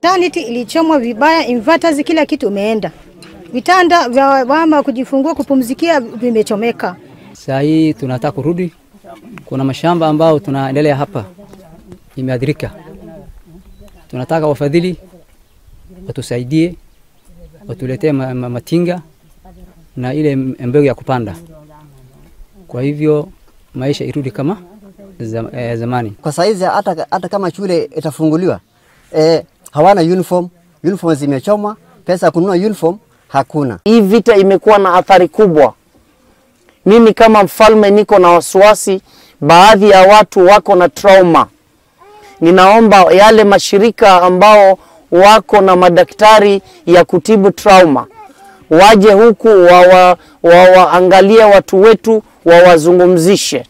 Maternity ilichomwa vibaya, inverters kila kitu umeenda. Vitanda vya mama kujifungua kupumzikia vimechomeka. Saa hii tunataka kurudi. Kuna mashamba ambao tunaendelea hapa imeadhirika. Tunataka wafadhili watusaidie, watuletee matinga na ile mbegu ya kupanda. Kwa hivyo maisha irudi kama zamani. Kwa saizi hata kama shule itafunguliwa, hawana uniform, uniform zimechomwa, pesa kununua uniform hakuna. Hii vita imekuwa na athari kubwa. Mimi kama mfalme niko na wasiwasi, baadhi ya watu wako na trauma. Ninaomba yale mashirika ambao wako na madaktari ya kutibu trauma waje huku waangalie watu wetu, wawazungumzishe.